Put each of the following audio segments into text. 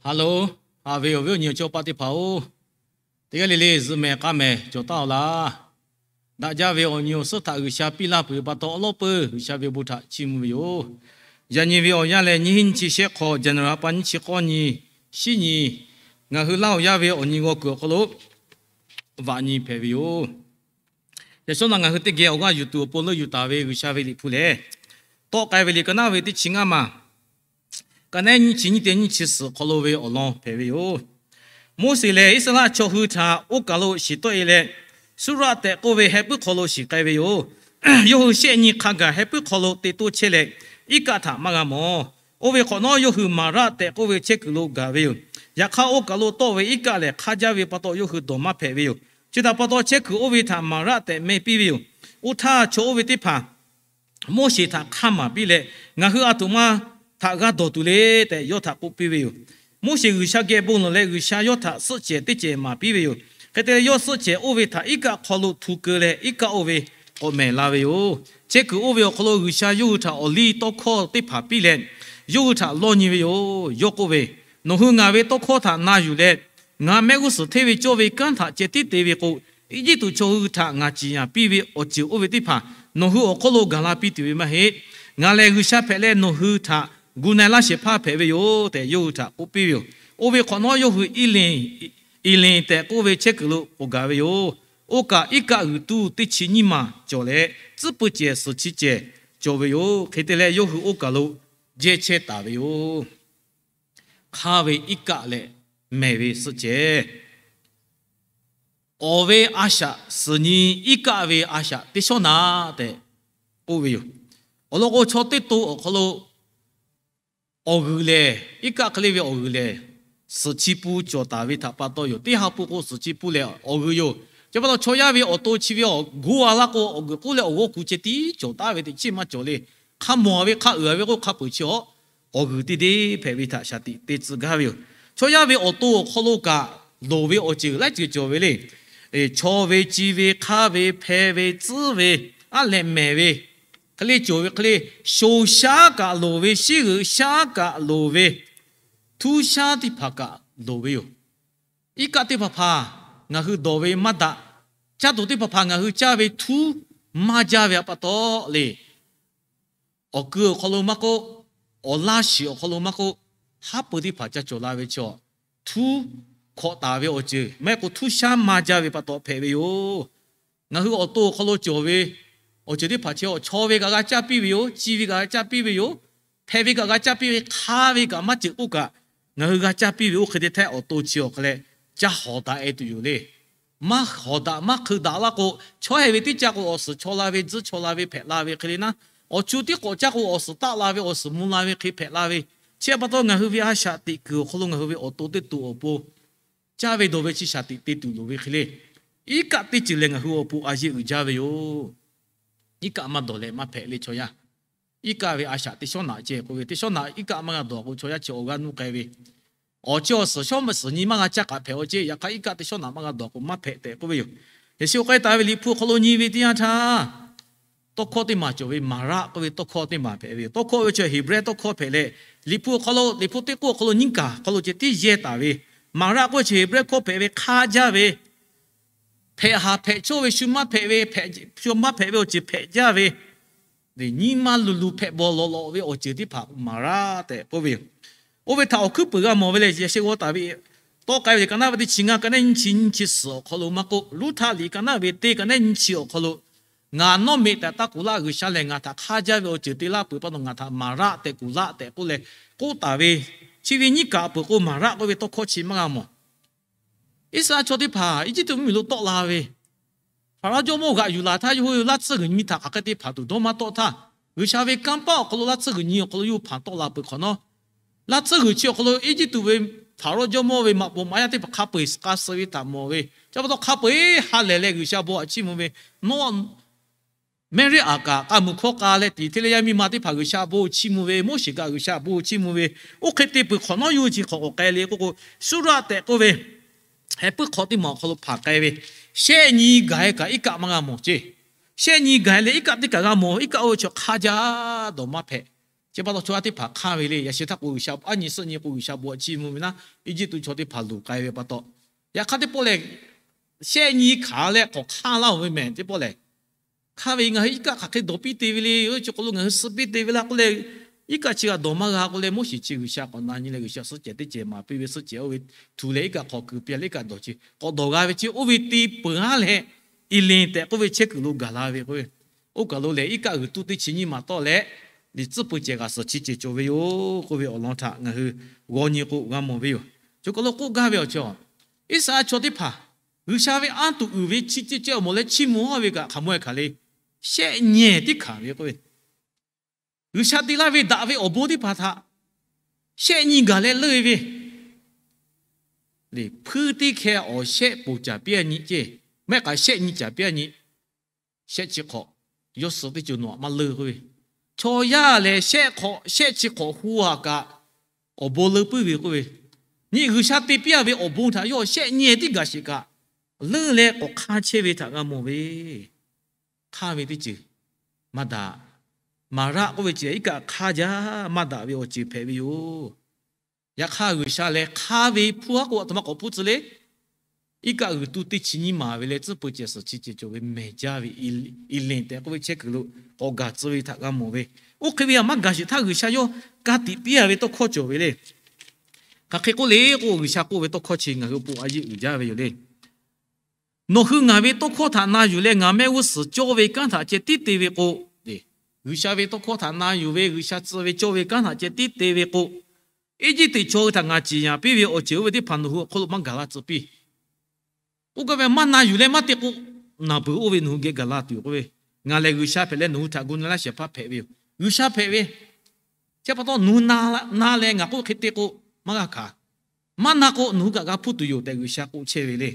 Hello, haꞈ ve awˬ viˉ awˬ nyi awˬ chawˇ paˆ teˇ hpaˍ-oˬ, teˇ g'aˇ le le zuhꞈ mehˍ k'aˇ mehˍ cawˬ taˉ-oˬ laˇ. Daꞈ jaˇ ve awˬ nyi awˬ suhˉ htaꞈ G'uiˬsha piˇ laˇ peuˬ ve pa taw, awˉ lawˉ peuˬ G'uiˬsha ve bon htaꞈ chiˇ mvuh ve yoˬ. Yaꞈ nyi ve awˬ yanˇ lehˬ, nyiˇ hinˉ nyiˇ chi shehˆ hk'aw, January ha pa nyiˇ chi k'awˇ nyi, shiˉ nyi, ngaˬ hui Laˇ huˍ yaˇ ve awˬ nyi g'aw kuiˬ awˬ hk'aw lo vaꞈ nyi hpehꞈ ve yoˬ. Yaꞈ shawˉ naꞈ ngaˬ hui teˇ geh awˬ g'aˇ yuˬ tuˬ awˬ pon leuˆ yuˬ taˍ ve G'uiˬsha ve Liꞈ hpu lehˬ, Tawˆ k'ai ve liꞈ ka naˉ ve teˇ chi ngaˇ maˬ, ka nehˉ nyiˇ chi nyiˇ teˇ nyiˇ chi suhˍ hk'aw lo ve awˬ lawn hpehꞈ ve yoˬ. Moˉseˍ lehˬ, Iˉsaˍreˍlaˆ chaw hui htaꞈ oˇ kaˬ lo shiˍ tawˆ-e leh, Suˉraˆ tehꞈ k'oˆ ve heh puiˉ hk'aw lo shiˍ k'ai ve yoˬ. Yawˇ hui shehˆ nyi hk'a gaˬ heh puiˉ hk'aw lo te toˇ chehˇ leh, iˉ kaˆ htaꞈ maˇ g'a mawˬ. Oˇ ve hk'awꞈ nawˉ, yawˇ hui Maˍraˆ tehꞈ k'oˆ ve chehˇ kuiˬ lo gaˬ ve yoˬ. Yaꞈ hk'aˇ, oˇ kaˬ lo tawˆ ve iˉ kaˆ lehˬ, hk'aˇ jaˇ ve pa taw yawˇ hui dawˬ maˇ hpehꞈ ve yoˬ. Chi htaꞈ pa taw, chehˇ kuiˬ oˇ ve htaꞈ Maˍraˆ tehꞈ meh piˇ ve yoˬ. Oˇ htaˇ, chaw oˇ ve teˇ hpaˍ Moˉseˍ htaꞈ hk'aˇ maˍ piˇ leh, Ngaˬ hui aˬ htoꞈ ma htaꞈ g'a dawˬ tuˬ le tehꞈ, yawˇ htaꞈ k'oˆ piˇ ve yoˬ. Moˉseˍ G'uiˬsha geh bon lawˬ leh, G'uiˬsha yawˇ htaꞈ suhˆ cehˬ teˇ cehˬ maˍ piˇ ve yoˬ. Hk'e te leh, yawˇ suhˆ cehˬ oˇ ve htaꞈ iˉ kaˆ hk'aw lo htu keu leh, iˉ kaˆ oˇ ve k'awꞈ mehˍ la ve yoˬ. Chehˇ kuiˬ oˇ ve awˬ hk'aw lo G'uiˬsha yawˇ hui htaꞈ awˬ liˇ tawˇ hkawˇ teˇ hpaˍ piˇ leh, yawˇ hui htaꞈ lawˇ nyi ve yoˬ. Yawˇ k'oˆ ve, Nawˬ hui ngaˬ ve tawˇ hkawˇ htaꞈ na yuˬ leh, ngaˬ mehˆ g'uˇ suhˍ hteˇ ve cawˇ ve kanˉ htaꞈ ceh tiˉ te ve k'o, Eˇjiˇtuꞈ chaw hui htaꞈ ngaˬ ciˍ yanˍ piˇ ve awˬ ceuˬ oˇ ve teˇ hpaˍ nawˬ hui awˬ hk'oˆ lo gaˬ la piˇ tuˬ ve maˇ heˆ. Ngaˬ lehˬ G'uiˬsha hpehꞈ leh, nawˬ hui htaꞈ gu na-e laˇ shehˍ hpaˇ hpehꞈ ve yoˬ tehꞈ, yawˇ hui htaꞈ k'oˆ piˇ ve yoˬ. Oˇ ve hk'awꞈ nawˉ, yawˇ hui Eˍlenˍ tehꞈ k'oˆ ve chehˇ kuiˬ lo k'awꞈ gaˬ ve yoˬ. Oˇ kaꞈ iˉ kaˆ g'uiˬ tuˇ teˇ chi nyiˇ maˬ cawˬ leh, tcuhˉ puiˉ cehˬ suhˍ chi cehˬ cawˬ ve yoˬ. Hk'e te leh, yawˇ hui oˇ kaˬ lo jehˇ chehˇ taˍ ve yoˬ. Hk'aˇ ve iˉ kaˆ leh mehˬ ve suhˆ cehˬ, awˬ ve a shaꞈ suhˍ nyi iˉ kaˆ ve a shaꞈ teˇ shawˉ naꞈ tehꞈ k'oˆ ve yoˬ. Awˬ lawn k'o, chaw teˇ to awˬ hk'aw lo awˬ g'uiˬ lehˬ, iˉ kaˆ hk'e le ve awˬ g'uiˬ lehˬ, suhˍ chi pun cawˬ taˍ ve htaꞈ pa taw yoˬ. Teˇ ha pun k'o, suhˍ chi pun lehˬ awˬ g'uiˬ yoˬ. Chi pa taw, chaw yaˇ ve awˬ to chi ve awˬ g'oˇ a laˇ k'o, awˬ g'uiˬ k'oˆ leh awˬ g'awˇ kuˬ ceh tiˉ cawˬ taˉ ve teꞈ chiˇ maˇ cawˬ le. Hk'a mawˬ ve, hk'a uiˍ ve k'o, hk'a peuˬ chi awˬ, awˬ g'uiˬ teˇ deˇ hpehꞈ ve htaꞈ shaˍ tiꞈ te tcuh gaˇ ve yoˬ. Chaw yaˇ ve awˬ to awˬ hk'aw lo kaꞈ loˍ ve awˬ ceuˬ laiˉ ceuˬ cawˬ ve le. Chaw ve, ci ve, hk'aˇ ve, hpeh ve, tcuhˉ ve, aˉ leh mehˬ ve, hk'e le cawˬ ve hk'e le, shoˍ shaˉ kaꞈ loˍ ve, shiˉ g'euꞈ shaˉ kaꞈ loˍ ve, htuˉ shaˉ teˇ hpaˍ kaꞈ loˍ ve yoˬ. Iˉ kaˆ teˇ hpaˍ hpaˍ ngaˬ hui dawˬ ve maˇ daꞈ. Caˇ tuˬ teˇ hpaˍ hpaˍ ngaˬ hui caˇ ve htuˉ maˇ jaˇ ve pa taw le, awˬ ku awˬ hk'aw lo maˇ k'oˆ, awˬ laˇ shiˍ awˬ hk'aw lo maˇ k'oˆ, haˉ pui teˇ hpaˍ ca cawˬ la ve chaw, htuˉ hkawꞈ taˍ ve awˬ ceuˬ maˇ heˆ k'o, htuˉ shaˉ maˇ jaˇ ve pa taw hpehꞈ ve yoˬ. Ngaˬ hui awˬ to awˬ hk'aw lo cawˬ ve awˬ ceuˬ teˇ hpaˍ chi, chaw ve kaꞈ g'a caˇ piˇ ve yoˬ. Ci ve kaꞈ g'a caˇ piˇ ve yoˬ. Hpeh ve kaꞈ g'a caˇ piˇ ve, hk'aˇ ve kaꞈ maˇ ceuˬ k'oˆ kaꞈ, ngaˬ hui g'a caˇ piˇ ve oˇ hk'e te htehˇ, awˬ to chi awˬ hk'a leh caˇ hawˍ daꞈ-e tuˬ yoˬ le. Maˇ hawˍ daꞈ maˇ hk'eun daꞈ laˇ k'o, chaw heh ve teˇ caˇ k'o, awˬ suhˍ chaw la ve, tzuhˇ chaw la ve hpehꞈ la ve hk'e le naˉ, awˬ cu tiˉ k'awꞈ caˇ k'o, awˬ suhˍ taˆ la ve, awˬ suhˍ mvuh la ve hk'e hpehꞈ la ve. Chi pa taw, ngaˬ hui ve a shaꞈ teꞈ kuiˬ awˬ hk'aw lo ngaˬ hui ve awˬ to teˇ to awˬ pon caˇ ve dawˬ ve chi shaˍ tiꞈ te tuˬ loˍ ve hk'e le, iˉ kaˆ teˇ ceuˬ lehˬ ngaˬ hui awˬ pon a yeˇ uiˍ jaˇ ve yoˬ. Iˉ kaˆ maˇ dawˬ leh maˇ hpehꞈ le chaw yaˇ. Iˉ kaˆ ve a shaꞈ teˇ shawˉ naꞈ ceh k'oˆ ve, teˇ shawˉ naꞈ iˉ kaˆ maˇ g'a dawˬ k'o, chaw yaˇ chi awˬ g'aˇ nuˇ k'ai ve, awˬ chi awˬ suhˍ shawˉ maˇ suhˍ nyi maˇ g'a caˇ k'aꞈ hpehꞈ awˬ ceh. Yaꞈ hk'aˇ, iˉ kaˆ teˇ shawˉ naꞈ maˇ g'a dawˬ k'o maˇ hpehꞈ tehꞈ k'oˆ ve yoˬ. Yaꞈ shi k'ai taˍ ve Liꞈ hpu awˬ hk'aw lo nyi ve teˇ yanˇ htaˇ, tawˇ hkawˇ teˇ maˬ cawˬ ve, Maˍraˆ k'oˆ ve tawˇ hkawˇ teˇ maˬ hpehꞈ ve yoˬ. Tawˇ hkawˇ ve chi Heˍbrehˇ tawˇ hkawˇ hpehꞈ leh, Liꞈ hpu awˬ hk'aw lo, Liꞈ hpu teˇ k'oˆ awˬ hk'aw lo nyiˇ kaˬ hk'aw lo ceh tiˉ yehˇ taˍ ve, Maˍraˆ k'oˆ ve chi Heˍbrehˇ hkawˇ hpehꞈ ve, hk'aˇ jaˇ ve, hpehꞈ haˍ hpehꞈ chawˇ ve, shu maˇ hpehꞈ ve, shu maˇ hpehꞈ ve awˬ ceuˬ hpehꞈ jaˇ ve, nyi ma luˬ luˬ hpehꞈ bawˬ lawꞈ lawꞈ ve awˬ ceuˬ teˇ hpaˍ Maˍraˆ tehꞈ k'oˆ ve yoˬ. Oˇ ve htaꞈ awˬ hkuiˉ puiˍ g'a mawˬ ve lehˬ, yaꞈ sheh g'aw taˍ ve, Tawˆ k'ai ve liꞈ ka naˉ ve teˇ chi ngaˇ, ka nehˉ nyiˇ chi nyiˇ chi suhˍ awˬ hk'aw lo maˇ k'oˆ, Ruˉhtaˆ liꞈ ka naˉ ve teˇ, ka nehˉ nyiˇ chi awˬ hk'aw lo, Ngaˬ nawˉ meꞈ tehꞈ taˇ kuˬ laˇ. G'uiˬsha lehˬ ngaˬ htaꞈ hk'aˇ jaˇ ve awˬ ceuˬ te laˇ peuˬ pa taw, ngaˬ htaꞈ Maˍraˆ tehꞈ kuˬ laˇ tehꞈ k'oˆ leh k'oˆ taˍ ve, chi ve nyiˇ kaˬ peuˬ k'o, Maˍraˆ k'oˆ ve tawˇ hkawˇ chi maˇ g'a mawˬ. Iˉsaˍreˍlaˆ chaw teˇ hpaˍ Eˇjiˇtuꞈ mvuhˇmiˬ lo tawˆ la ve, Hpaˍrawˇ jawˇmawˇ g'aꞈ yuˬ laˬ htaˇ, yawˇ hui laˇ tsuhˇ g'uiˬ nyi htaꞈ hk'aˬ hk'e te hpanˍ tuˬ dawˇ maˇ tawˆ htaˇ, G'uiˬsha ve kanˇ paˆ awˬ hk'aw lo laˇ tsuhˇ g'uiˬ nyi awˬ hk'aw lo yawˇ hui hpanˍ tawˆ la peuˬ hk'awꞈ nawˉ, laˇ tsuhˇ g'uiˬ chi awˬ hk'aw lo Eˇjiˇtuꞈ ve Hpaˍrawˇ jawˇmawˇ ve maꞈ poˍ maꞈ yaˇ teˇ hpaˍ hk'a peu-eˬ k'a suh ve htaꞈ mawˬ ve, chi pa taw hk'a peu-eˬ ha lehˬ leh G'uiˬsha bon htaꞈ chiˇ mvuh ve, Nawˉ mehˇriˆ aꞈ kaꞈ k'a muiˬ hkawˇ k'a leh tiꞈ hteˇ leh yaˇ miˇ ma teˇ hpaˍ G'uiˬsha bon chiˇ mvuh ve, Moˉseˍ kaꞈ G'uiˬsha bon chiˇ mvuh ve, oˇ hk'e te peuˬ hk'awꞈ nawˉ yawˇ hui chi hk'awꞈ k'awꞈ k'ai le k'oˆ k'o, Suˉraˆ tehꞈ k'oˆ ve heh puiˉ hk'aw teˇ maˬ awˬ hk'aw lo hpanˍ k'ai ve, shehˆ nyi gaˬ-e kaꞈ iˉ kaˆ maˇ g'a mawˬ ceˇ. Shehˆ nyi gaˬ-e leh iˉ kaˆ teˇ kaˬ g'a mawˬ, iˉ kaˆ oˇ ve chaw hk'aˇ jaˇ dawˬ maˇ hpehꞈ. Teˇ pa taw chaw yaˇ teˇ hpaˍ hk'aˇ ve le. Yaꞈ sheh htaˇ k'o G'uiˬsha aˉ nyi suhˆ nyi k'o G'uiˬsha bon chiˇ mvuh ve naˉ, Eˇjiˇtuꞈ chaw teˇ hpaˍ luˬ k'ai ve pa taw, yaꞈ hk'aˇ teˇ pawˆ lehˬ, shehˆ nyi hkanˍ leh k'awꞈ hk'aˇ laˇ-oˬ ve mehˬ. Teˇ pawˆ lehˬ, hk'aˇ ve ngaˬ hui iˉ kaˆ hk'aˬ hk'e dawˬ piˇ te ve le, oˇ chi k'aw lo ngaˬ hui suh piˇ te ve laˇ k'oˆ leh, iˉ kaˆ chi g'a dawˬ maˇ g'a k'oˆ leh, Moˉseˍ chi G'uiˬsha k'awꞈ na nyi leh G'uiˬsha suhˉ cehˬ teˇ cehˬ maˍ piˇ ve, suhˉ cehˬ oˇ ve htu leh iˉ kaˆ hk'aw kuiˬ piˇ leh iˉ kaˆ dawˬ chi k'awꞈ dawˬ g'a ve chi oˇ ve te peuˬ haˉ leh, Eˍlenˍ tehꞈ k'oˆ ve chehˇ kuiˬ lo gaˬ la ve k'oˆ ve. Oˇ kaˬ lo lehˬ, iˉ kaˆ g'uiˬ tuˇ teˇ chi nyiˇ maˍ tawˆ leh, liꞈ tcuhˉ peu cehˬ g'aꞈ suhˍ chi cehˬ cawˬ ve yoˬ k'oˆ ve awˬ lawn htaꞈ ngaˬ hui g'aw nyi k'o g'a mawˬ ve yoˬ. Chi k'aw lo k'oˆ gaˇ ve awˬ chi, Iˉsaˍreˍlaˆ chaw teˇ hpaˍ G'uiˬsha ve anˇ tuꞈ uiˍ ve chi ceh ceh awˬ moˍ leh chiˇ mvuh haˉ ve kaꞈ hk'aˬ mawˇ e hkanˍ le. Shehˆ nyi tiˉ hkanˍ ve k'oˆ ve, G'uiˬsha te laˇ ve daꞈ ve awˬ bon teˇ hpaˍ htaꞈ shehˆ nyi gaˬ leh leuˆ e ve le. Hpuiˇ teˇ hkeh awˬ shehˆ ponˬ caˍ piˇ a nyi ceh, mehˆ k'aꞈ shehˆ nyi caˍ piˇ a nyi, shehˆ chi hk'awꞈ, yawˇ suh teˇ ceuˬ nawˬ aꞈ maˇ leuˆ k'oˆ ve. Chaw yaˇ lehˬ shehˆ hk'awꞈ shehˆ chi hk'awꞈ hu a kaꞈ, awˬ bon leuˆ puiˉ ve k'oˆ ve. Nyi G'uiˬsha te piˇ a ve awˬ bon htaꞈ yawˇ shehˆ nyi tiˉ gaˬ sheˍ kaꞈ, leuˆ leh k'awꞈ hk'aˇ chehˇ ve htaꞈ g'a mawˬ ve. Hk'aˇ ve teˇ ceuˬ maˇ daꞈ. Maˍraˆ k'oˆ ve ceuˬ iˉ kaˆ hk'aˇ jaˇ maˇ daꞈ ve awˬ ceuˬ hpehꞈ ve yoˬ. Yaꞈ hk'aˇ G'uiˬsha lehˬ hk'aˇ ve hpuˇ haˉ k'o aˬ htoꞈ ma k'awꞈ hpuˇ tcuh le. Iˉ kaˆ g'uiˬ tuˇ teˇ chi nyiˇ maˍ ve leh tcuhˉ peu cehˬ suhˍ chi cehˬ cawˬ ve mehˬ jaˇ ve Eˍlenˍ tehꞈ k'oˆ ve chehˇ kuiˬ lo k'awꞈ gaˬ tcuh ve htaꞈ g'a mawˬ ve. Oˇ hk'e ve aꞈ maˇ gaˬ sheˍ htaˇ G'uiˬsha yawˇ ka tiꞈ piˇ a ve tawˇ hkawˇ cawˬ ve le. Hk'aˬ hk'e k'oˆ le k'o, G'uiˬsha k'oˆ ve tawˇ hkawˇ chi ngaˬ hui awˬ pon a yeˇ uiˍ jaˇ ve yoˬ le. Nawˬ hui ngaˬ ve tawˇ hkawˇ htaꞈ na yuˬ leh ngaˬ mehˆ g'uˇ suhˍ cawˇ ve kanˉ htaꞈ ceh tiˉ te ve k'o, G'uiˬsha ve tawˇ hkawˇ htaꞈ na yuˬ ve G'uiˬsha tcuh ve cawˇ ve kanˉ htaꞈ ceh tiˉ te ve k'o, Eˇjiˇtuꞈ chaw hui htaꞈ ngaˬ ciˍ yanˍ piˇ ve awˬ ceuˬ oˇ ve teˇ hpaˍ nawˬ hui awˬ hk'oˆ lo maˇ gaˬ la tcuh piˇ. Oˇ kaꞈ ve maˇ na yuˬ leh maˇ te k'o, naˬ beuˬ oˇ ve nawˬ hui geh gaˬ la tuˬ yoˬ k'oˆ ve. Ngaˬ lehˬ G'uiˬsha hpehꞈ leh nawˬ hui htaꞈ gu na laˇ shehˍ hpaˇ hpehꞈ ve yoˬ. G'uiˬsha hpehꞈ ve chi pa taw nawˬ hui na leh ngaˬ k'oˆ hk'e te k'o, maˇ g'a hkanˍ. Maˇ na k'o nawˬ hui kaꞈ g'a hpuˇ tuˬ yoˬ tehꞈ G'uiˬsha k'oˆ chehˇ ve le.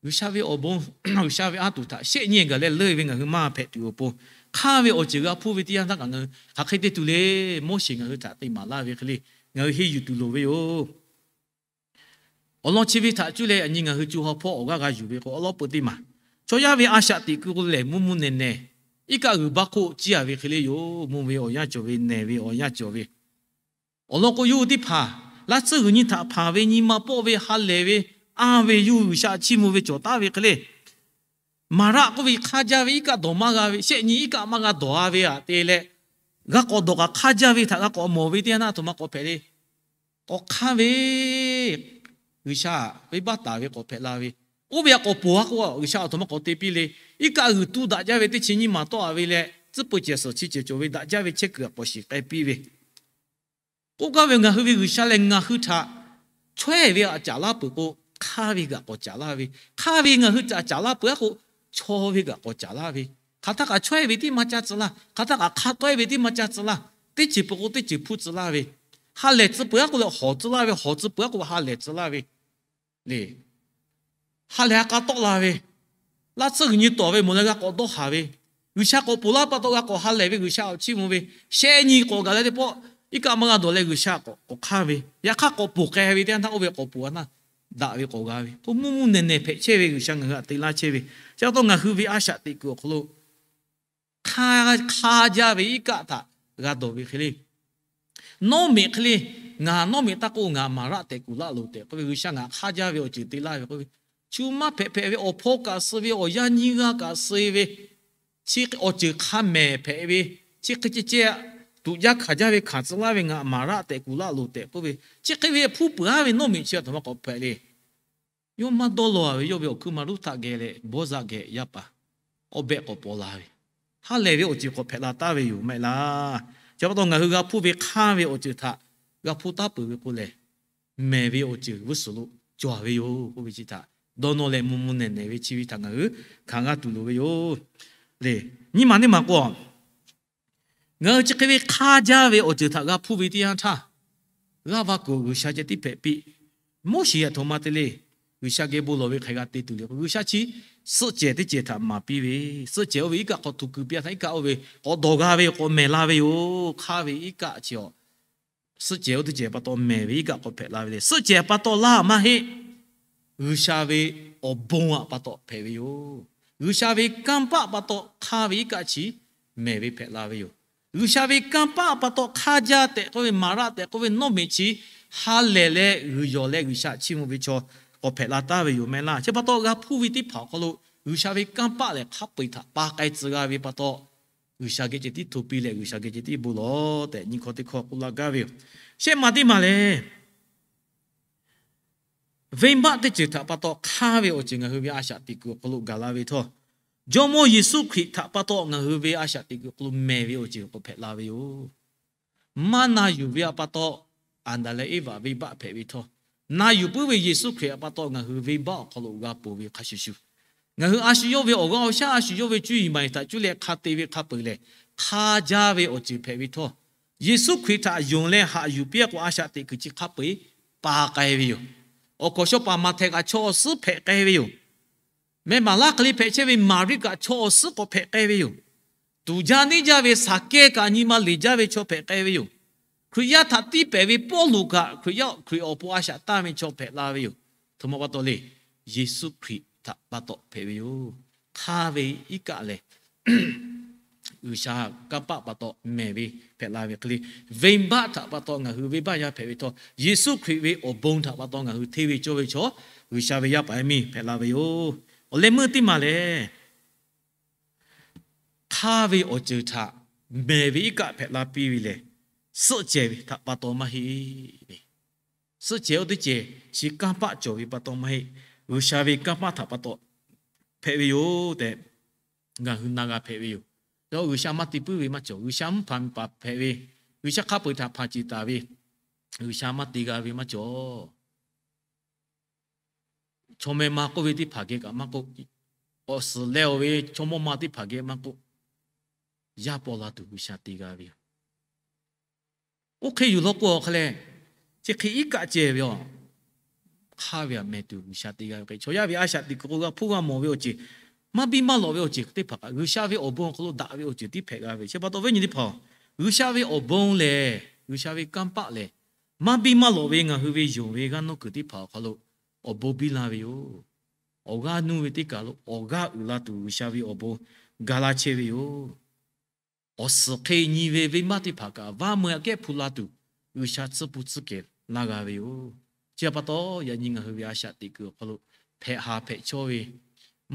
G'uiˬsha ve awˬ bon, G'uiˬsha ve anˇ tuˬ htaꞈ shehˆ nyi gaˬ leh leuˆ ve ngaˬ hui maˇ hpehꞈ tuˬ awˬ pon, hk'aˇ ve awˬ ceuˬ g'a hpuˇ ve teˇ yanˇ htaˇ kaꞈ ngaˬ hui hk'aˬ hk'e te tuˬ le. Moˉseˍ ngaˬ hui htaꞈ te maˍ laˇ ve hk'e le, ngaˬ hui henˇ yuˬ tuˬ loˍ ve yoˬ. Awˬ lawn chi ve htaꞈ cuˇ leh aˬ nyi ngaˬ hui co ha hpawˇ awˬ g'aˇ g'a yuˬ ve k'o, awˉ lawˉ peu teˇ maˬ chaw yaˇ ve a shaꞈ teꞈ kuiˬ k'o lehˬ, mvuhˇ mvuhˇ nehˬ nehˬ iˉ kaˆ g'uiˬ baˆ hk'oˆ ciˇ a ve hk'e le yoˬ. Mvuhˇ ve awˬ yanˇ cawˬ ve, nehˬ ve awˬ yanˇ cawˬ ve, awˬ lawn k'o yawˇ hui teˇ hpaˍ laˇ tsuhˇ g'uiˬ nyi htaꞈ hpanˍ ve, nyi ma pawˆ ve, ha lehˬ ve, anˇ ve, yawˇ hui G'uiˬsha chiˇ mvuh ve cawˬ taˉ ve hk'e le. Maˍraˆ k'oˆ ve hk'aˇ jaˇ ve iˉ kaˆ dawˬ maˇ g'a ve, shehˆ nyi iˉ kaˆ maˇ g'a dawˬ a ve aꞈ te leh, g'a k'awꞈ dawˬ kaꞈ hk'aˇ jaˇ ve htaꞈ g'a k'awꞈ mawˬ ve teˇ yanˇ htaˇ a htoꞈ ma k'awꞈ hpehꞈ le. K'awꞈ hk'aˇ ve G'uiˬsha venˇbaˆ taˍ ve k'awꞈ hpehꞈ la ve, oˇ ve aꞈ k'awꞈ poˬ a k'o, G'uiˬsha a htoꞈ ma k'awꞈ te piˇ le. Iˉ kaˆ g'uiˬ tuˇ daꞈ jaˇ ve teˇ chi nyiˇ maˬ tawˆ a ve leh, tcuhˉ peu cehˬ suhˍ chi cehˬ cawˬ ve daꞈ jaˇ ve chehˇ kuiˬ aꞈ k'awꞈ shiˍ k'ai piˇ ve, k'oˆ gaˇ ve ngaˬ hui ve G'uiˬsha lehˬ ngaˬ hui htaꞈ chawehˇ ve aꞈ caˍ laˇ peuˬ k'o, hk'aˇ ve g'aꞈ k'awꞈ caˍ laˇ ve, hk'aˇ ve ngaˬ hui htaꞈ caˍ laˇ peuˬ a k'o, chaw ve g'aꞈ k'awꞈ caˍ laˇ ve, hk'aˬ htaˇ kaꞈ chawehˇ ve tiˉ maˇ caˇ tcuh laˇ, hk'aˬ htaˇ kaꞈ hk'a tawehˇ ve tiˉ maˇ caˇ tcuh laˇ, teˇ ceuˬ peuˬ k'o teˇ ceuˬ hpuˇ tcuh laˇ ve, ha lehˬ tcuh peuˬ a k'o leh hawˍ tcuh laˇ ve, hawˍ tcuh peuˬ a k'o ha lehˬ tcuh laˇ ve le. Ha lehˬ ha k'a tawˆ la ve, laˇ tsuhˇ g'uiˬ nyi tawˍ ve mawˬ leh g'a k'awꞈ dawˇ haˍ ve, G'uiˬsha k'awꞈ poˬ laˇ pa taw g'a k'awꞈ ha lehˬ ve, G'uiˬsha awˬ chiˇ mvuh ve, shehˆ nyi k'awꞈ gaˬ leh teˇ pawˆ iˉ kaˆ maˇ g'a dawˬ leh G'uiˬsha k'awꞈ hk'aˇ ve, yaꞈ hk'aˇ k'awꞈ poˬ k'ai ve teˇ yanˇ htaˇ oˇ ve k'awꞈ poˬ a htaˇ daꞈ ve k'awꞈ g'a ve k'o, mvuhˇ mvuhˇ nehˬ nehˬ hpehꞈ chehˇ ve G'uiˬsha ngaˬ hui htaꞈ te laˇ chehˇ ve. Chi pa taw ngaˬ hui ve a shaꞈ teꞈ kuiˬ awˬ hk'aw lo hk'aˇ jaˇ ve iˉ kaˆ htaꞈ g'a dawˬ ve hk'e le. Nawˉ meꞈ hk'e le, ngaˬ nawˉ meꞈ taˇ k'oˆ, ngaˬ maˍraˆ tehꞈ kuˬ laˇ loˬ tehꞈ k'oˆ ve, G'uiˬsha ngaˬ hk'aˇ jaˇ ve awˬ ceuˬ te laˇ ve k'oˆ ve, chu maˇ hpehꞈ hpehꞈ ve awˬ hpawˇ kaꞈ suh ve, awˬ yanˇ nyiˇ g'aˇ kaꞈ suh ve, chi awˬ ceuˬ hk'a mehˍ hpehꞈ ve, chi hk'e ceh ceh tuꞈ jaˇ hkanˍ jaˇ ve hkanˍ tcuh laˇ ve ngaˬ maˍraˆ tehꞈ kuˬ laˇ loˬ tehꞈ k'oˆ ve, chi hk'e ve hpuˇ peuˬ a ve nawˉ meꞈ chi a htoꞈ ma k'awꞈ hpehꞈ le. Yawˇ maˇ dawˇ law ve, yawˇ ve awˬ hkuiˉ ma Ruˉhtaˆ geh leh Bawˇzaˆ geh yaˇ paˍ awˬ behˆ k'awꞈ paw la ve, ha lehˬ ve awˬ ceuˬ k'awꞈ hpehꞈ la taˍ ve yoˬ maˇ heˆ laˇ. Chi pa taw ngaˬ hui g'a hpuˇ ve hk'aˇ ve awˬ ceuˬ htaꞈ g'a hpuˇ taˉ peuˬ ve k'o lehˬ, mehˬ ve awˬ ceuˬ g'uˇ suhˍ lo cawˬ ve yoˬ k'oˆ ve chi htaꞈ dawˇ nawˇ leh mvuhˇ mvuhˇ nehˬ nehˬ ve chi ve htaꞈ ngaˬ hui hkanˍ g'a tuˬ loˍ ve yoˬ. Le, nyiˇ maˬ neˇ maˬ k'o, ngaˬ hui chi hk'e ve hk'aˇ jaˇ ve awˬ ceuˬ htaꞈ g'a hpuˇ ve teˇ yanˇ htaˇ, g'aˇ va kuiˬ G'uiˬsha ceh tiˉ hpehꞈ piˇ. Moˉseˍ a htoꞈ ma te le, G'uiˬsha geh bon lawˬ ve hk'aˬ hk'e g'a te tuˬ le k'o, G'uiˬsha chi suhˆ cehˬ teˇ cehˬ htaꞈ maˍ piˇ ve, suhˆ cehˬ oˇ ve iˉ kaˆ hk'aw htu kuiˬ piˇ a htaˇ iˉ kaˆ oˇ ve k'awꞈ dawˬ g'a ve, k'awꞈ mehˬ la ve yoˬ. Hk'aˇ ve iˉ kaˆ chi a suhˆ cehˬ oˇ teˇ cehˬ pa taw mehˬ ve iˉ kaˆ k'awꞈ hpehꞈ la ve le. Suhˆ cehˬ pa taw laˇ maˇ heˆ. G'uiˬsha ve awˬ bon aꞈ pa taw hpehꞈ ve yoˬ. G'uiˬsha ve kanˇ paˆ pa taw hk'aˇ ve iˉ kaˆ chi mehˬ ve hpehꞈ la ve yoˬ. G'uiˬsha ve kanˇ paˆ pa taw hk'aˇ jaˇ tehꞈ k'oˆ ve, maˍ raˆ tehꞈ k'oˆ ve, nawˇ meꞈ chi ha lehˬ leh g'uiˬ yawˬ leh G'uiˬsha chiˇ mvuh ve chaw k'awꞈ hpehꞈ la taˍ ve yoˬ mehˍ laˇ. Chi pa taw g'a hpuˇ ve teˇ hpaˍ awˬ hk'aw lo G'uiˬsha ve kanˇ paˆ lehˬ hk'a peu-eˬ htaꞈ pa k'ai tcuh g'a ve pa taw, G'uiˬsha geh ceh tiˉ hto piˇ leh G'uiˬsha geh ceh tiˉ bon lawˬ tehꞈ nyi hkawˇ teˇ hkawˇ k'oˆ laˇ gaˇ ve yoˬ. Shehˆ ma teˇ maˬ lehˬ, venˇbaˆ teˇ ceuˬ htaꞈ pa taw hk'aˇ ve awˬ ceuˬ ngaˬ hui ve a shaꞈ teꞈ kuiˬ awˬ hk'aw lo gaˬ la ve htawˇ, Jawˇmawˇ Yeˍsuˆ Hkriꞈ htaꞈ pa taw ngaˬ hui ve a shaꞈ teꞈ kuiˬ awˬ hk'aw lo mehˬ ve awˬ ceuˬ k'awꞈ hpehꞈ la ve yoˬ. Maˇ na yuˬ ve a pa taw, Aˍdanˍ leh Eˇvaꞈ venˇbaˆ hpehꞈ ve htawˇ, na yuˬ puiˉ ve Yeˍsuˆ Hkriꞈ a pa taw ngaˬ hui venˇbaˆ awˬ hk'aw lo g'a ponˬ ve hk'a shuˍ shuˍ, ngaˬ hui a shu yawˇ ve awˬ g'aˇ awˬ shaˉ, a shu yawˇ ve cuˇ yiˍ maˍ yiˍ htaꞈ cuˇ leh hk'a te ve hk'a peu-eˬ lehˬ, hk'aˇ jaˇ ve awˬ ceuˬ hpehꞈ ve htawˇ, Yeˍsuˆ Hkriꞈ htaꞈ yonˍ leh haꞈ yuˬ piˇ k'o a shaꞈ teꞈ kuiˬ chi hk'a peu-eˬ pa k'ai ve yoˬ. Awˬ kaˍ shawˉ paˍ Maꞈhtehˍ kaꞈ chaw awˬ suhˉ hpehꞈ k'ai ve yoˬ. Meh maˍ laˇ hk'e le hpehꞈ chehˇ ve Maˍriˆ kaꞈ chaw awˬ suhˉ k'awꞈ hpehꞈ k'ai ve yoˬ. Tuˍ jaˇ neˇ jaˇ ve Saˍkehˇ kaꞈ nyi ma leˬ jaˇ ve chaw hpehꞈ k'ai ve yoˬ. Hkriꞈ yaˇ htaꞈ tiˇ pehˍ ve Pawˇluꞈ kaꞈ Hkriꞈ yaˇ, Hkriꞈ awˬ pon a shaꞈ tanˇ ve chaw hpehꞈ la ve yoˬ. Htoꞈ ma pa taw le, Yeˍsuˆ Hkriꞈ htaꞈ pa taw hpehꞈ ve yoˬ. Hk'aˇ ve iˉ kaˆ lehˬ, G'uiˬsha kanˇ paˆ pa taw mehˬ ve hpehꞈ la ve hk'e le, venˇbaˆ htaꞈ pa taw ngaˬ hui venˇbaˆ yaˇ hpehꞈ ve htawˇ, Yeˍsuˆ Hkriꞈ ve awˬ bon htaꞈ pa taw ngaˬ hui hteˇ ve cawˇ ve chaw, G'uiˬsha ve yaˇ paˍ yaˇ miˇ hpehꞈ la ve yoˬ. Awˬ leh meuˇ teˇ maˬ lehˬ, hk'aˇ ve awˬ ceuˬ htaꞈ mehˬ ve iˉ kaˆ hpehꞈ la piˇ ve lehˬ, suhˆ cehˬ ve htaꞈ pa taw maˇ heˆ. Suhˆ cehˬ oˇ teˇ cehˬ chi kanˇ paˆ cawˬ ve pa taw maˇ heˆ. G'uiˬsha ve kanˇ paˆ htaꞈ pa taw hpehꞈ ve yoˬ tehꞈ, ngaˬ hui na g'a hpehꞈ ve yoˬ. Yawˇ G'uiˬsha maˇ te puiˉ ve maˇ cawˬ. G'uiˬsha mvuhˇ hpanˍ miˬ paˍ hpehꞈ ve, G'uiˬsha hk'a peu-eˬ htaꞈ hpanˍ ceˬ taˍ ve, G'uiˬsha maˇ te g'a ve maˇ cawˬ. Chaw meh ma k'oˆ ve teˇ hpaˍ geh kaꞈ maˇ k'oˆ, awˬ suhˍ leh-oˬ ve chaw mawˇ ma teˇ hpaˍ geh maˇ k'oˆ, yaˇ paw la tuˬ G'uiˬsha te g'a ve yoˬ. Oˇ hk'e yuˬ law k'o awˬ hk'a leh, chi hk'e iˉ kaˆ ceh ve yoˬ. Hk'aˇ ve htaꞈ mehˬ tuˬ G'uiˬsha te g'a ve hk'e, chaw yaˇ ve a shaꞈ teꞈ kuiˬ k'o g'a hpuˇ g'a mawˬ ve awˬ ceuˬ, maˇ biˇ maˇ lawꞈ ve awˬ ceuˬ teˇ hpaˍ kaꞈ G'uiˬsha ve awˬ bon awˬ hk'aw lo daꞈ ve awˬ ceuˬ tiˉ hpehꞈ g'a ve. Chi pa taw viˉ nyi teˇ hpaˍ-oˬ, G'uiˬsha ve awˬ bon lehˬ, G'uiˬsha ve kanˇ paˆ lehˬ, maˇ biˇ maˇ lawꞈ ve ngaˬ hui ve yonˍ ve g'aˇ nuˇ kuiˬ teˇ hpaˍ awˬ hk'aw lo awˬ bon biˇ la ve yoˬ. Awˬ g'aˇ nuˇ ve teˇ kaˬ lo awˬ g'aˇ uiˍ la tuˬ G'uiˬsha ve awˬ bon ga laˇ chehˇ ve yoˬ. Awˬ suhˍ hk'e nyi ve venˇbaˆ teˇ hpaˍ kaꞈ vaˇ meuˇ aꞈ kehˉ hpu la tuˬ G'uiˬsha tsuhˇ pun tsuhˇ kehˬ laˇ g'a ve yoˬ. Chi pa taw yaꞈ nyi ngaˬ hui ve a shaꞈ teꞈ kuiˬ awˬ hk'aw lo hpehꞈ haˍ hpehꞈ chawˇ ve,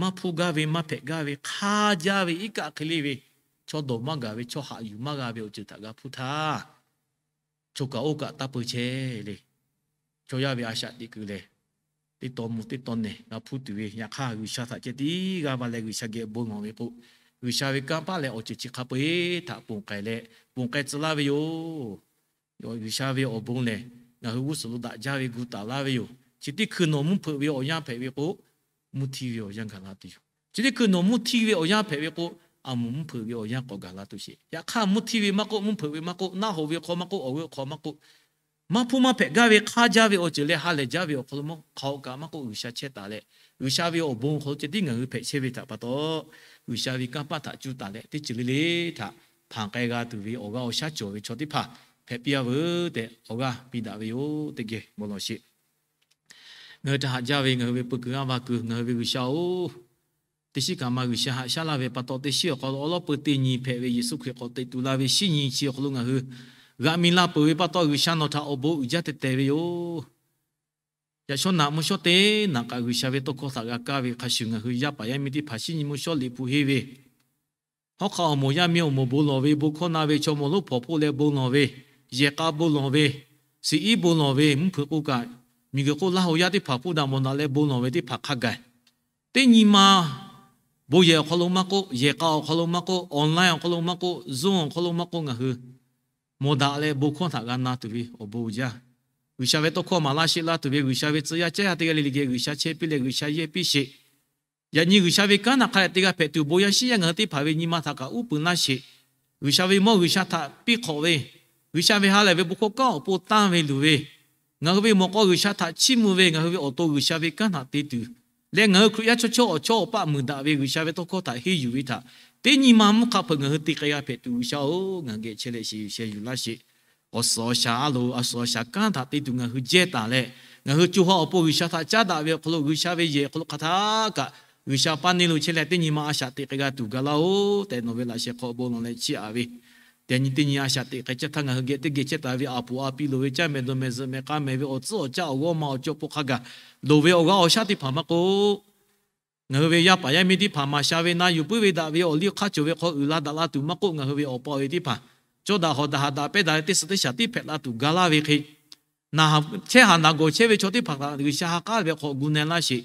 maˇ hpuˇ gaˇ ve maˇ hpehꞈ gaˇ ve hk'aˇ jaˇ ve iˉ kaˆ hk'e le ve, chaw dawˬ maˇ gaˬ ve chaw haꞈ yuˬ maˇ g'a ve awˬ ceuˬ htaꞈ g'a hpuˇ htaˇ, chaw kaꞈ oˇ kaꞈ taˇ peu chehˇ le. Chaw yaˇ ve a shaꞈ teꞈ kuiˬ lehˬ, teˇ taw mvuh teˇ taw nehˬ g'a hpuˇ tuˬ ve, yaꞈ hk'aˇ G'uiˬsha htaꞈ ceh tiˉ g'a va leh G'uiˬsha geh bon lawˬ ve k'o, G'uiˬsha ve kanˇ paˆ leh awˬ ceuˬ chi hk'a peu-eˬ htaꞈ ponˬ k'ai leh, ponˬ k'ai tcuh laˇ ve yoˬ. G'uiˬsha ve awˬ bon lehˬ, ngaˬ hui g'uˇ suhˍ lo daꞈ jaˇ ve gu taˍ laˇ ve yoˬ. Chi teˇ hkui nawˬ mvuhˇ hpeuꞈ ve awˬ yanˇ hpehꞈ ve k'o, mvuhˇ htiˇ ve awˬ yanˇ gaˬ la tuˬ yoˬ. Chi teˇ hkui nawˬ mvuhˇ htiˇ ve awˬ yanˇ hpehꞈ ve k'o, a moˍ mvuhˇ hpeuꞈ ve awˬ yanˇ k'awꞈ gaˬ la tuˬ sheˍ. Yaꞈ hk'aˇ mvuhˇ htiˇ ve maˇ k'oˆ, mvuhˇ hpeuꞈ ve maˇ k'oˆ, naˆ hoꞈ ve hk'aw maˇ k'oˆ, awˬ g'euˆ hk'aw maˇ k'oˆ, maˇ hpuˇ maˇ hpehꞈ gaˇ ve hk'aˇ jaˇ ve awˬ ceuˬ leh ha lehˬ jaˇ ve awˬ hk'aw lo maˇ hk'aoꞈ kaꞈ maˇ k'oˆ, G'uiˬsha chehˇ taˍ leh, G'uiˬsha ve awˬ bon awˬ hk'aw lo ceh tiˉ ngaˬ hui hpehꞈ chehˇ ve htaꞈ pa taw, G'uiˬsha ve kanˇ paˆ htaꞈ cuˇ taˍ leh teˇ ceuˬ le le htaꞈ hpanˍ k'ai g'a tuˬ ve awˬ g'aˇ awˬ shaˉ cawˬ ve chaw teˇ hpaˍ hpehꞈ piˇ-a veuˬ tehꞈ awˬ g'aˇ piˇ daꞈ ve yoˬ. Teˇ geh bon lawˬ sheˍ. Ngaˬ hui htaꞈ haꞈ jaˇ ve ngaˬ hui ve peu kuiˬ g'aˇ va kuiˬ ngaˬ hui ve G'uiˬsha-oˬ, teˇ shiˉ kaꞈ ma G'uiˬsha haꞈ shaˉ laˇ ve pa taw, teˇ shiˉ awˬ hk'aw lo awˉ lawˉ peu teˇ nyi hpehꞈ ve Yeˍsuˆ Hkriꞈ k'awꞈ teꞈ tu la ve shinˉ nyi chi awˬ hk'aw lo ngaˬ hui g'aꞈ mi la peuˬ ve pa taw, G'uiˬsha nawˬ htaꞈ awˬ bon uiˍ jaˇ teh teh ve yoˬ. Yaꞈ shawˉ naꞈ mvuhˇ shawˉ teˇ naꞈ kaꞈ G'uiˬsha ve tawˇ hkawˇ htaꞈ g'a kaˇ ve hk'a shuˍ, ngaˬ hui yaˇ paˍ yaˇ miˇ teˇ hpaˍ shinˉ nyi mvuhˇ shawˉ liꞈ hpu henˇ ve, hawˉ hk'aˆ awˬ moˍ yaˇ miˇ awˬ moˍ bon lawˬ ve, bon hkawˇ na ve, chaw mawˬ lonˉ hpawnˬ hpoˆ leh bon lawˬ ve, yehˬ k'a bon lawˬ ve, shiˍ iˉ bon lawˬ ve, mvuhˇ hpeuꞈ k'oˆ kaꞈ, miˬguiˬ hk'oˆ Laˇ hoꞈ yaˇ teˇ hpaˍ hpuˇ daꞈ mawˬ daꞈ leh bon lawˬ ve teˇ hpaˍ hk'a gaˬ, teˇ nyi ma bon yehˬ awˬ hk'aw lo maˇ k'oˆ, yehˬ k'a awˬ hk'aw lo maˇ k'oˆ, online awˬ hk'aw lo maˇ k'oˆ, Zoom awˬ hk'aw lo maˇ k'oˆ, ngaˬ hui mawˬ daꞈ leh bon hkawˇ htaꞈ g'a na tuˬ ve awˬ bon uiˍ jaˇ. G'uiˬsha ve tawˇ hkawˇ maˍ laˇ sheˆ laˇ tuˬ ve G'uiˬsha ve tcuh yaˇ caˉ yaˇ teˇ g'aˇ le le geh G'uiˬsha chehˇ piˇ leh G'uiˬsha yehˇ piˇ sheˍ. Yaꞈ nyi G'uiˬsha ve kanˉ htaꞈ hk'a dehꞈ te g'a hpehꞈ tuˬ, bon yaˇ shiˉ yaˇ ngaˬ hui teˇ hpaˍ ve nyi ma htaꞈ kaꞈ uˉ peunˍ laˇ sheˍ. G'uiˬsha ve mawˇ G'uiˬsha htaꞈ piˇ hk'awꞈ ve, G'uiˬsha ve ha lehˬ ve bon hkawˇ kanˉ awˬ pon tanˇ ve luˬ ve, ngaˬ hui ve mawꞈ k'aw G'uiˬsha htaꞈ chiˇ mvuh ve, ngaˬ hui ve awˬ to G'uiˬsha ve kanˉ htaꞈ te tuˬ leh, ngaˬ hui Hkriꞈ yaˇ chaw chawˇ awˬ chawˇ awˬ paˆ muiˬ daꞈ ve G'uiˬsha ve tawˇ hkawˇ htaꞈ henˇ yuˬ ve htaꞈ teˇ nyi ma mvuhˇ hk'a hpeuꞈ ngaˬ hui te k'ai g'a hpehꞈ tuˬ, G'uiˬsha-oˬ, ngaˬ hui geh chehˇ leh shiˍ yuˬ sheh yuˬ laˇ sheˍ. Awˬ suhˍ awˬ shaˍ a loˍ, awˬ suhˍ awˬ shaˍ kanˉ htaꞈ te tuˬ ngaˬ hui jehˇ taˍ leh, ngaˬ hui co ha awˬ pon G'uiˬsha htaꞈ caˉ daꞈ ve awˬ hk'aw lo, G'uiˬsha ve yehˬ awˬ hk'aw lo hk'aˬ htaˇ kaꞈ G'uiˬsha paˇ neˇ lo chehˇ leh teˇ nyi ma a shaꞈ teꞈ k'ai g'a tuˬ gaˬ laˇ-oˬ tehꞈ, nawˬ ve laꞈ sheh hk'aw bon lawˬ leh chiˇ aꞈ ve Yaꞈ nyi teˇ nyi a shaꞈ teꞈ k'ai caˇ htaˇ, ngaˬ hui geh teˇ geh chehˇ taˍ ve a poˍ a pi loˍ ve caˇ mehˍ dawˬ mehˍ zuhꞈ mehˍ k'a mehˍ ve awˬ tcuhˉ awˬ caˇ awˬ g'awˇ ma awˬ cawˇ hpawˇ hk'a gaˬ loˍ ve awˬ g'aˇ awˬ shaˉ teˇ hpaˍ maˇ k'oˆ, ngaˬ hui ve yaˇ paˍ yaˇ miˇ teˇ hpaˍ maˍ sha ve na yuˬ puiˉ ve daꞈ ve awˬ liˇ hk'aˇ cawˬ ve hk'aw uiˍ la daꞈ la tuˬ maˇ k'oˆ, ngaˬ hui ve awˬ pa awˬ e teˇ hpaˍ cawˇ daꞈ hawˍ daꞈ haꞈ daꞈ pehˇ daꞈ ve teˇ suhˍ teˇ shaˍ tiˉ hpehꞈ la tuˬ ga laˇ ve hk'e, chehˇ haˍ naˍ gawˬ chehˇ ve chaw teˇ hpaˍ htaꞈ G'uiˬsha ha k'aˉ ve hk'aw gu na laˇ sheˍ.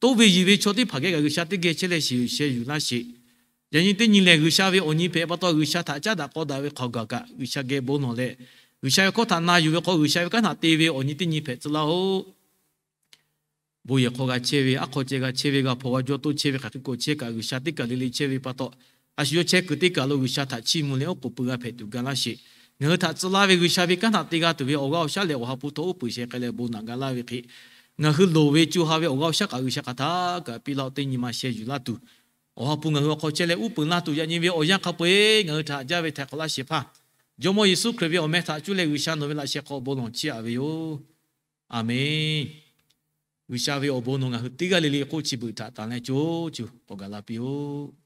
Toˇ ve yiˬ ve chaw teˇ hpaˍ geh kaꞈ G'uiˬsha teˇ geh chehˇ leh shiˍ shehˍ yuˬ laˇ sheˍ. Yaꞈ nyi teˇ nyi lehˬ, G'uiˬsha ve awˬ nyi hpehꞈ pa taw G'uiˬsha htaꞈ caˉ daꞈ k'aw daꞈ ve hk'aw gaˬ kaꞈ G'uiˬsha geh bon lawˬ leh, G'uiˬsha ve hkawˇ htaꞈ na yuˬ ve hk'aw G'uiˬsha ve kanˉ htaꞈ te ve awˬ nyi teˇ nyi hpehꞈ tcuh laˇ-oˆ. Bon yehˬ hk'aw g'a chehˇ ve, aˉ hk'aw ceh g'a chehˇ ve, g'a hpawnˬ g'a jawˇ toˇ chehˇ ve hk'aˬ hk'e k'awꞈ chehˇ kaꞈ, G'uiˬsha teˇ kaˬ le le chehˇ ve pa taw, a shu yawˇ chehˇ kuiˬ teˇ kaˬ lo G'uiˬsha htaꞈ chiˇ mvuh leh oˉ k'oˍ pui g'a hpehꞈ tuˬ ga laˇ sheˍ. Ngaˬ hui htaꞈ tcuh laˇ ve G'uiˬsha ve kanˉ htaꞈ te g'a tuˬ ve awˬ g'aˇ awˬ shaˉ leh awˬ ha hpu htawˇ uˉ peunˍ sheh k'ai leh bon naꞈ ga laˇ ve hk'e, ngaˬ hui loˍ ve co ha ve awˬ g'aˇ awˬ shaˉ kaꞈ G'uiˬsha hk'aˬ htaˇ kaꞈ piˇ laˇ-oˆ. Teˇ nyi ma sheh yuˬ laˇ tuˬ, awˬ ha hpu ngaˬ hui awˬ hk'aw chehˇ leh uˉ peunˍ laˇ tuˬ, yaꞈ nyi ve awˬ yanˇ hk'a peu-eˬ ngaˬ hui htaꞈ haꞈ jaˇ ve htaiˍ hk'awꞈ laˇ shehˍ hpaˇ Jawˇmawˇ Yeˍsuˆ Hkriꞈ ve awˬ meh htaꞈ cuˇ leh G'uiˬsha nawˬ ve laꞈ sheh hk'aw bon lawˬ chiˇ aꞈ ve yoˬ. A menˍ. G'uiˬsha ve awˬ bon nawˬ ngaˬ hui teˇ g'aˇ le le hk'oˆ chi beuꞈ htaꞈ tanˬ leh co co k'awꞈ gaˬ la piˇ-oˆ.